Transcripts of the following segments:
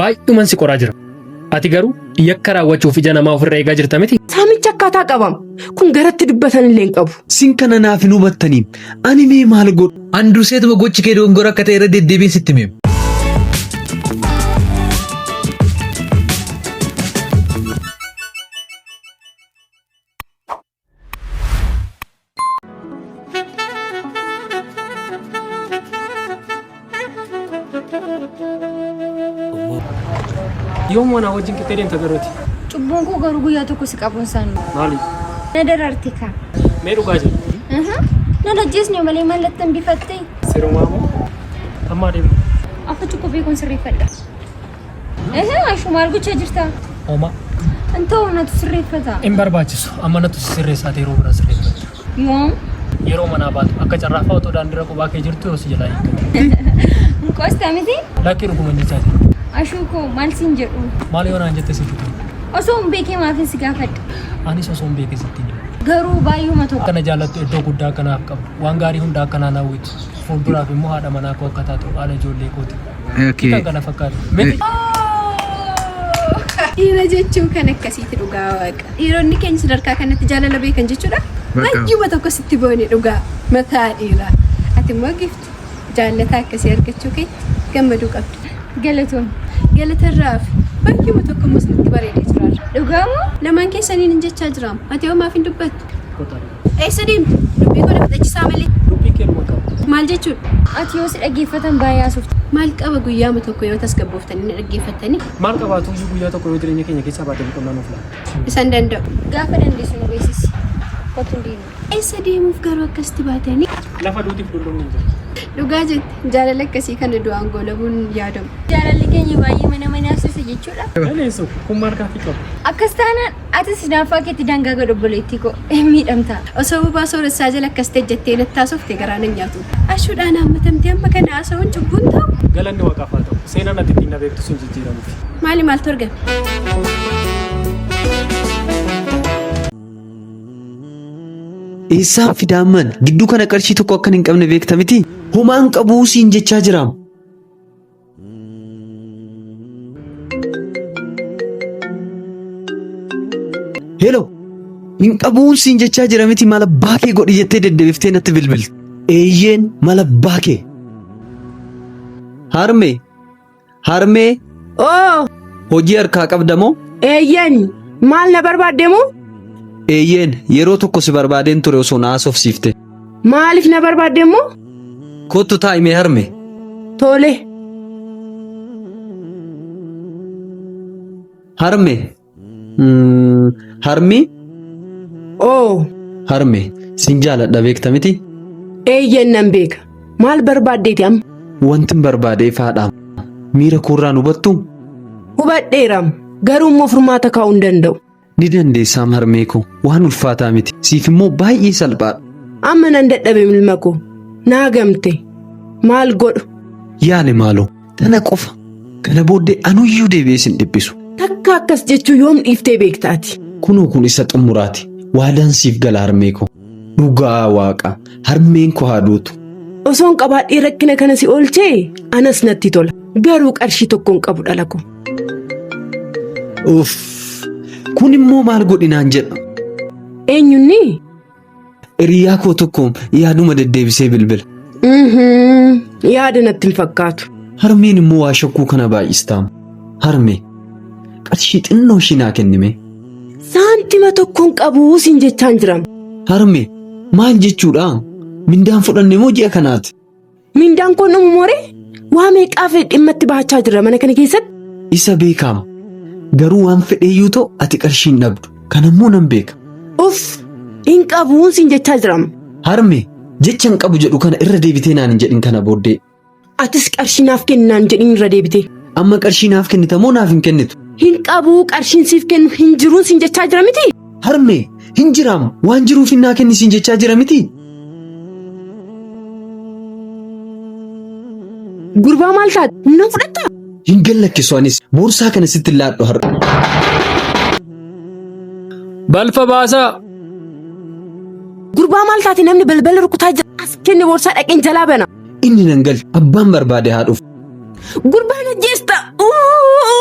Baay'uman si qoraa jira. Ati garuu yakka raawwachuuf ija namaa ofirra eegaa jirta miti? Saamicha akkaataa qabam. Kun garatti dubbatan illee hin qabu. Sin kana naaf hin hubattaniim. Ani mee maal godhu? An durseetuma gochi kee dogongora akka ta'e irra deddeebiin sitti himeem. Yoom wanaa wajjin qixxee deemta garooti? Cubbuun koo garuu guyyaa tokko si qabuun isaan Maaliif? na dararte kaa. Mee dhugaa jedhu. Na ajjeesne malee mallattoo bifatte. Sirumaa moo? Amma adeemu. Akka cuqquu beekuun sirreeffadha. Ashuu maal gochaa jirta? Homaa. Intoo natu sirreeffata. Hin barbaachisu. Amma natu si sirreessaa yeroo biraa sirreeffata. Yoom? Yeroo manaa baatu akka carraafaa otoo daandiirra qubaa kee jirtu yoo si jalaa hiikkate. Hin qoosta miti? Lakkii dhuguma jechaa jira. Ashuu koo maal siin jedhu? Maal yoo naan jette sitti tolu. Osoo hin beekee maafin si gaafadha? Anis osoo hin beekee sitti hin himu. Garuu baay'uma tokko. Akkana jaallattu iddoo guddaa akkanaaf qabdu. Waan gaarii hunda akkanaan hawwitu. Fuulduraaf immoo haadha manaa koo akka taatu haadha ijoollee kooti. Kan kana fakkaatu. Miti. Dhiira jechuun kan akkasiiti dhugaa waaqa. Dhiironni keenya sadarkaa kanatti jaalala beekan jechuudha. Baay'uma tokko sitti boone dhugaa mataa dhiiraa. Ati immoo gifti jaallataa akkasii argachuu keetti gammaduu qabda. Galatoom. Galatarraa fi baay'uma tokko immoo sirriitti bareedee jiraarra. Dhugaa moo? Lamaan keessaniin hin jechaa jiraam. Ati hoo maaf hin dubbattu? Kottaa. Eessa deemtu? Dubbii koo na fixachiisaa malee. Dubbiin kee dhuma qaba. Maal jechuudha? Ati yoo si dhaggeeffatan baay'ee haasofta. Maal qaba guyyaama tokko yoo tasgabbooftanii na dhaggeeffattanii? Maal qabaatu iyyuu guyyaa tokko yoo jireenya keenya keessaa baate boqonnaa nuuf laata. Isaan danda'u. Gaafa dandeessu nu beeksisi. Kottu hin deemnu. Eessa deemuuf garuu akkasitti baatanii? Lafa duutiif dullumni hin jiru. Dhugaa jette jaalala akkasii kana du'aan goolabuun yaadamu. Jaalalli keenya baay'ee mana manaasisa jechuudha. Dandeessu kun maal gaaffii qabu? Akkas taanaan atis hinaaffaa keetti daangaa godhu obboleettii koo hin miidhamta. Osoo bobaa sooressaa jala akkas ta'e jettee natti haasofte garaa nan nyaatu. Ashuudhaan haammatamtee amma kana haasa'uun cubbuun ta'u. Galanni waaqaaf haa ta'u. Seenaan ati ittiin na beektu sun jijjiiramuufi. Maali maaltu argame? Eessaan fidaa man gidduu kana qarshii tokko akkan hin qabne beekta miti? Homaan qabuu siin jechaa jiraam. Hello. Hin qabuun siin jechaa jira miti mala baakee godhi jettee deddeebiftee natti bilbilti. Eeyyeen mala baakee. Harmee. Harmee. Oo! Hojii harkaa qabda moo? Eeyyeen maal na barbaadde moo? Eeyyeen yeroo tokko si barbaadeen ture osoo na haasofsiifte. Maaliif na barbaadde moo? Kottu taa'i mee harme. Tole. Harme. Harmi. Oo! Harme sin jaaladha beekta miti? Eeyyeen nan beeka. Maal barbaaddeeti amma? Wantin barbaade ifaadha. Miira koorraan hubattuu? Hubadheeram. Garuu immoo furmaata kaa'uu hin danda'u. Ni dandeessaam harmee koo. Waan ulfaataa miti. Siif immoo baay'ee salphaadha. Amma nan dadhabe ilma koo. Naa gamte. Maal godhu? Yaali maaloo. Tana qofa. Kana booddee anuyyuu deebi'ee sin dhiphisu. Takka akkas jechuu yoom dhiiftee beekta ati? Kunoo kun isa xumuraati. Waadaan siif gala harmee koo. Dhugaa waaqa. Harmeen koo haa duutu. Osoon qabaadhee rakkina kana si oolchee anas natti tola. Garuu qarshii tokko hin qabu dhala koo. Uff. Kun immoo maal godhi naan jedha. Eenyunni? Hiriyaa koo tokko yaaduma deddeebisee bilbila. Mhm. Yaada natti hin fakkaatu. Harmeen immoo waa shakkuu kana baay'istaam. Harmee. Qarshii xinnoo ishii naa kennime. Saantima tokko hin qabu siin jechaan jiram. Harmee. Maal jechuudha? Mindaan fudhanne moo ji'a kanaati? Mindaan koon dhumu mooree? Waa meeqaaf dhimma itti bahachaa jirra mana kana keessatti? Isa beekaama. Garuu waan fedheeyyuu ta'u ati qarshii hin dhabdu. Kanammoo nan beeka. Uff! Hin qabuun siin jechaa jiram. Harme, jecha hin qabu jedhu kana irra deebitee naan hin jedhin kana booddee. Atis qarshii naaf kenni naan jedhin irra deebitee. Amma qarshii naaf kennita moo naaf hin kennitu? Hin qabuu qarshiin siif kennu hin jiruun siin jechaa jira miti? Harme, hin jiraam waan jiruuf hin naa kenni siin jechaa jira miti? Gurbaa maal taate? Humna fudhattaa? Hin gallakkisu anis boorsaa kana sitti hin laadhu har'a. Balfa baasaa! Gurbaa maal taate namni balbala rukutaa jira? As kenni boorsaa dhaqeen jalaa bana. Inni nan galchu abbaan barbaade haa dhufu. Gurbaan ajjeesta. Uuuu!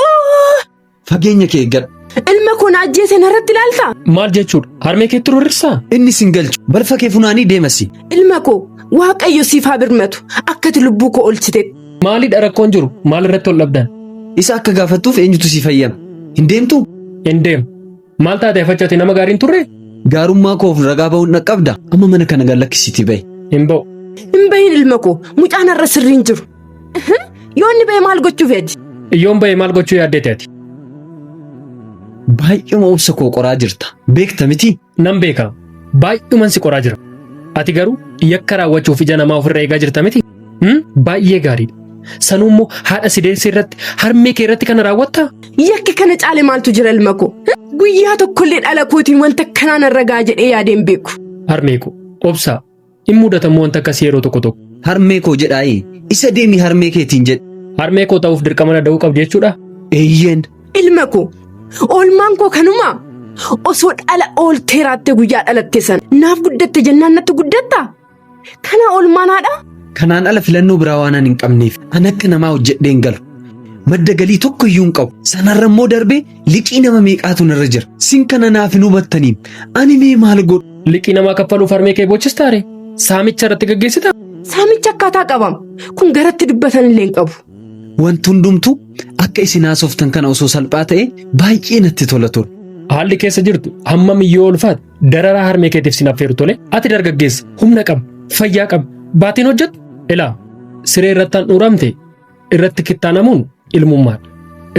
Fageenya kee eeggadhu. Ilma koo na ajjeese narratti ilaaltaa? Maal jechuudha? Harmee keetti roorrisaa? Inni sin galchu. Balfa kee funaanii deemasi. Ilma koo Waaqayyo siif haa birmatu akkati lubbuu koo oolchitetti. Maalidha rakkoon jiru? Maal irratti ol dhabdan? Isa akka gaafattuuf eenyutu si fayyama? Hin deemtuu? Hin deemu. Maal taate afachu ati nama gaarii hin turree? Gaarummaa koof ragaa ba'uun dhaqqabda? Amma mana kana gad lakkisiitii ba'i. Hin ba'u. Hin bahin ilma koo mucaan har'a sirrii hin jiru. Yoo inni ba'e maal gochuuf ati? Yoon ba'e maal gochuu yaaddeeti ati? Baay'uma obsa koo qoraa jirta. Beekta mitii? Nan beeka. Baay'uman si qoraa jira. Ati garuu yakka raawwachuuf ija namaa ofirra eegaa jirta miti? Hmm? Baay'ee gaariidha. Sanuu immoo haadha si deesse irratti, harmee kee irratti kana raawwattaa? Yakki kana caale maaltu jira ilma koo? Guyyaa tokkollee dhala kootiin wanta akkanaa narra ga'a jedhee yaadee hin beeku. Harmee koo, obsaa. In mudata immoo wanta akkasii yeroo tokko tokko. Harmee koo jedhaa'ii isa deemi harmee keetiin jedhi. Harmee koo ta'uuf dirqama na da'uu qabdi jechuudha? Eeyyeen. Ilma koo, oolmaan koo kanumaa? Osoo dhala ooltee raattee guyyaa dhalatte sana naaf guddatte jennaan natti guddattaa? Kana oolmaan haadhaa? Kanaan ala filannoo biraa waanan hin qabneef an akka namaa hojjedhee hin galu. Madda galii tokko iyyuu hin qabu. Sanarra immoo darbee liqii nama meeqaatu narra jira. Sin kana naaf hin hubattaniim. Ani mee maal godhu? Liqii namaa kaffaluuf harmee kee boochistaa ree? Saamicha irratti gaggeessitaa? Saamicha akkaataa qabam. Kun garatti dubbatan illee hin qabu. Wanti hundumtuu akka isin haasoftan kana osoo salphaa ta'ee baay'ee natti tola ture. Haalli keessa jirtu hammam yoo ulfaate dararaa harmee keetiif sin affeeru tole. Ati dargaggeessa, humna qabda, fayyaa qabda, baatiin hojjettu. Ilaa, siree irratti handhuuramte irratti kittaanamuun ilmummaadha.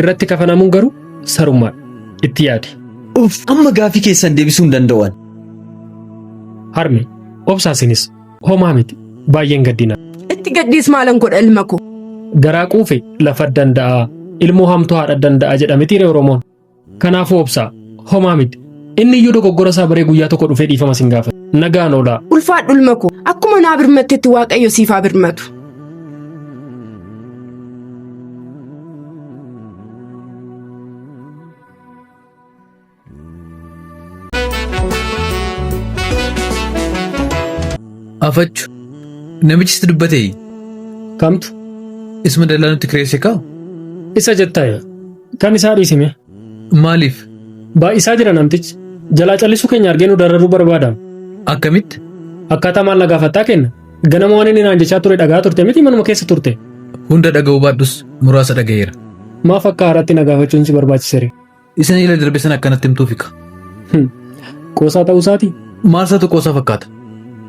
Irratti kafanamuun garuu sarummaadha. Itti yaadi. Uff, amma gaafii keessan deebisuu hin danda'u ani. Harme, obsaa isinis. Homaa miti. Baay'een gaddina. Itti gaddiis maalan godha ilma koo. Garaa quufe lafa danda'a, ilmoo hamtuu haadha danda'a jedha mitiiree Oromoon. Kanaafuu obsaa. Homaa miti. Inni iyyuu dogoggora isaa baree guyyaa tokko dhufee dhiifama sin gaafata. Nagaan oolaa. Ulfaadhu ilma koo. Akkuma naa birmattetti Waaqayyo siif haa birmatu. Afachu. Namichi sitti dubbatee? Kamtu? Isuma dallaa nutti kireesse kaa? Isa jettaa kan isaa dhiisime. Maaliif? Baay'isaa jira namtichi. Jalaa callisuu keenya argee nu dararuu barbaada. Akkamitti? Akkaataa maal na gaafattaa kenna? Ganama waan inni naan jechaa ture dhaga'aa turte miti manuma keessa turte. Hunda dhaga'uu baadhus muraasa dhaga'eera. Maaf akka haaraatti na gaafachuun si barbaachisere? Isa ila darbe sana akkanatti himtuufi ka. Qoosaa ta'uu isaati? Maal isaatu qoosaa fakkaata?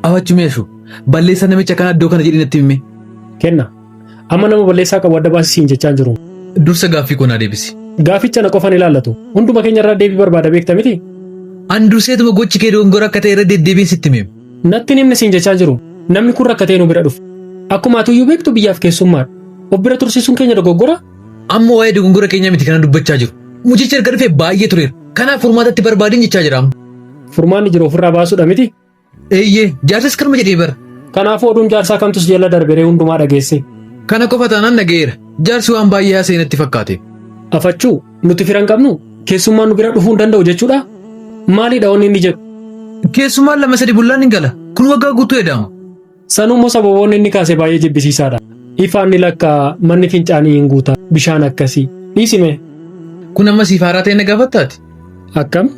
Afachu meeshu balleessaa namicha kanaa iddoo kana jedhii natti himi. Kenna. Amma nama balleessaa qabu adda baasi siin jechaan jiru. Dursa gaaffii koo naa deebisi. Gaaficha na qofan ilaallatu. Hunduma keenya irraa deebii barbaada beekta miti? An durseetuma gochi kee dogongora akka ta'e irra deddeebiin sitti hime. Natti hin himne siin jechaa jiru. Namni kun rakkatee nu bira dhufe. Akkuma atuyyuu beektu biyyaaf keessummaadha. Of bira tursiisuun keenya dogoggora? Amma waa'ee dogongora keenyaa miti kanan dubbachaa jiru. Mucichi erga dhufee baay'ee tureera. Kanaaf furmaata itti barbaadin jechaa jira amma. Furmaanni jiru ofirraa baasuudha miti? Eeyyee, jaarsas kanuma jedhee bara. Kanaafuu oduun jaarsaa kamtu si jala darberee hundumaa dhageesse? Kana qofa taanaan dhaga'eera. Jaarsi waan baay'ee haasa'e natti fakkaate. Afachuu, nuti fira hin qabnu? Keessummaan nu bira dhufuu hin danda'u jechuudhaa? Maaliidha wanni inni jedhu? Keessummaan lama sadi bullaan hin gala. Kun waggaa guutuu edaama. Sanuu immoo sababoonni inni kaase baay'ee jibbisiisaadha. Ifaan ni lakkaa'a, manni fincaanii hin guuta, bishaan akkasii. Dhiisi mee. Kun amma siif haaraa ta'e na gaafattaati? Akkam?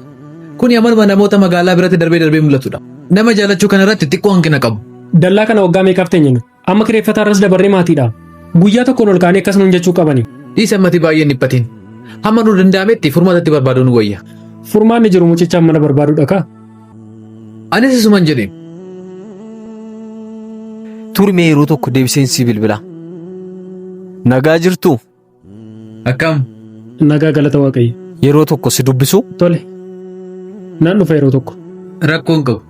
Kuni amaluma namoota magaalaa biratti darbee darbee mul'atudha. Nama jaalachuu kana irratti xiqqoo hanqina qabu. Dallaa kana waggaa meeqaaf teenye nuti? Amma kireeffataa irras dabarree maatiidha. Guyyaa tokkoon ol ka'anii akkas nuun jechuu qabani. Dhiisi ammati baay'ee hin dhiphatin. Hamma nu danda'ametti furmaata itti barbaaduu nu wayya. Furmaanni jiru mucichaan mana barbaaduudha kaa. Anis isuman jedhe. Turi mee yeroo tokko deebiseen sii bilbila. Nagaa jirtuu? Akkam? Nagaa galata Waaqayyo. Yeroo tokko si dubbisuu? Tole. Nan dhufa yeroo tokko. Rakkoo hin qabu.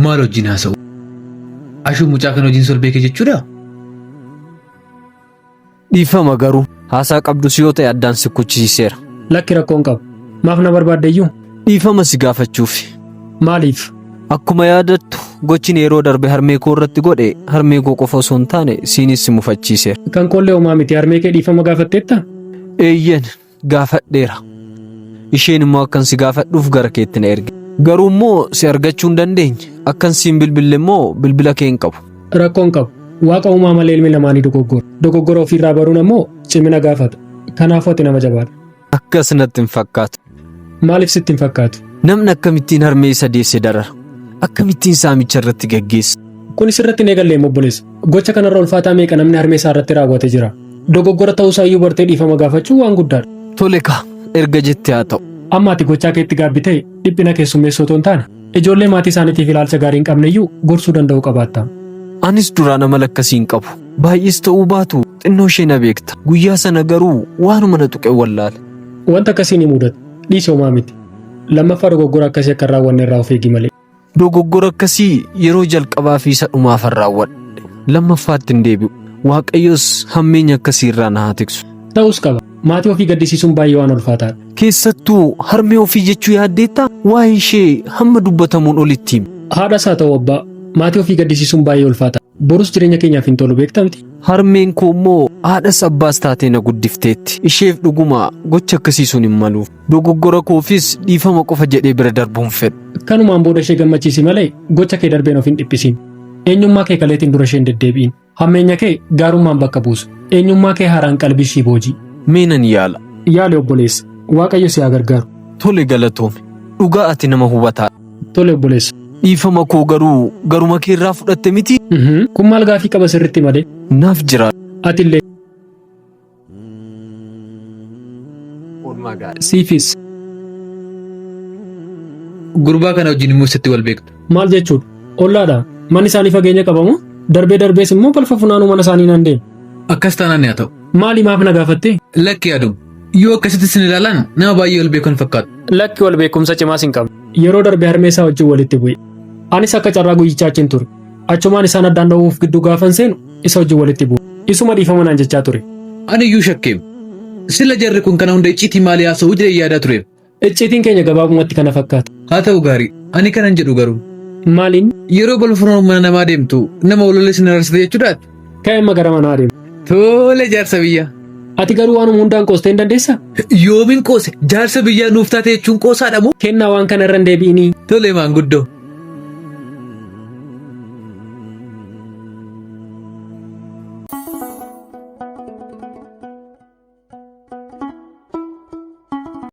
Maal wajjin haasa'u? Ashuu mucaa kana wajjin sol beeke jechuudha? Dhiifama garuu haasaa qabdus yoo ta'e addaan si kuchisiiseera. Lakki rakkoo hin qabu. Maaf na barbaaddeyyuu? Dhiifama si gaafachuufi. Maaliif? Akkuma yaadattu gochin yeroo darbe harmee koo irratti godhe harmee koo qofa osoo hin taane siinis si mufachiiseera. Kan koollee homaa miti harmee kee dhiifama gaafatteetta? Eeyyeen gaafadheera. Isheen immoo akkan si gaafadhuuf gara keetti na erge. Garuu immoo si argachuu hin dandeenye. Akkan siin bilbille immoo bilbila kee hin qabu. Rakkoo hin qabu. Waaqa uumaa malee ilmi namaa ni dogoggora. Dogoggora ofiirraa baruun ammoo cimina gaafata. Kanaafuu ati nama jabaadha. Akkas natti hin fakkaatu. Maaliif sitti hin fakkaatu? Namni akkamittiin harmee isa deesse darara? Akkamittiin saamicha irratti gaggeessa? Kunis irratti hin eegalleem obboleessa. Gocha kanarra ulfaataa meeqa namni harmee isaa irratti raawwate jira. Dogoggora ta'uusaa iyyuu bartee dhiifama gaafachuu waan guddaadha. Tole kaa erga jette haa ta'u. Amma ati gochaa keetti gaabbitee dhiphina keessummeessuu otoo hin taane ijoollee maatii isaaniitiif ilaalcha gaarii hin qabne iyyuu gorsuu danda'uu qabaatta. Anis duraan amala akkasii hin qabu. Baay'ees ta'uu baatu xinnoo ishee na beekta. Guyyaa sana garuu waanuma na tuqe wallaale. Wanta akkasii ni mudata. Dhiisi homaa miti. Lammaffaa dogoggora akkasii akka hin raawwanne irraa of eegi malee. Dogoggora akkasii yeroo jalqabaa fi isa dhumaafan raawwadhe. Lammaffaatti hin deebi'u. Waaqayyos hammeenya akkasii irraa na haa tiksu. Ta'us qaba. Maatii ofii gaddisiisuun baay'ee waan ulfaataadha. Keessattuu harmee ofii jechuu yaaddeettaa? Waa'ee ishee hamma dubbatamuun olitti himi. Haadhas haa ta'u abbaa, maatii ofii gaddisiisuun baay'ee ulfaata. Borus jireenya keenyaaf hin tolu beekta miti? Harmeen koo immoo haadhas abbaas taatee na guddifteetti. Isheef dhuguma gocha akkasii sun hin maluuf. Dogoggora koofis dhiifama qofa jedhee bira darbuu hin fedhu. Kanumaan booda ishee gammachiisi malee gocha kee darbeen of hin dhiphisiin. Eenyummaa kee kaleetiin dura ishee hin deddeebi'in. Hammeenya kee gaarummaan bakka buusu. Eenyummaa kee haaraan qalbii ishii booji'i. Mee nan yaala. Yaali obboleessa. Waaqayyo si haa gargaaru. Tole galatoomi. Dhugaa ati nama hubataadha. Tole obboleessa. Dhiifama koo garuu garuma kee irraa fudhatte miti? Mhm. Kun maal gaafii qaba sirritti malee. Naaf jiraadhu. Atillee. Siifis. Gurbaa kana wajjin immoo isatti wal beektu. Maal jechuudha? Ollaadha. Manni isaanii fageenya qabamu? Darbee darbees immoo balfa funaanuu mana isaanii nan deema. Akkas taanaan haa ta'u. Maali maaf na gaafatte? Lakki yaadum. Yoo akkasitti sin ilaalan nama baay'ee wal beekan fakkaatu. Lakki wal beekumsa cimaas hin qabnu. Yeroo darbe harmee isaa wajjin walitti bu'e. Anis akka carraa guyyichaa achiin ture. Achumaan isaan addaan dhowwuuf gidduu gaafan seenu isa wajjin walitti bu'e. Isuma dhiifama naan jechaa ture. Ani iyyuu shakkeem. Sila jarri kun kana hunda icciitii maalii haasa'uu jedhee yaadaa ture. Icciitiin keenya gabaabumatti kana fakkaata. Haa ta'u gaarii. Ani kanan jedhu garuu. Maaliin? Yeroo balfa funaanuu mana namaa deemtu nama walolee sin ararsite jechuudhaati. Ka'e amma gara manaa adeema. Tole jaarsa biyyaa. Ati garuu waanuma hundaan qoostee hin dandeessaa? Yoomin qoose jaarsa biyyaa nuuf taate jechuun qoosaadha moo? Kennaa waan kana irra hin deebi'inii. Tole maanguddoo.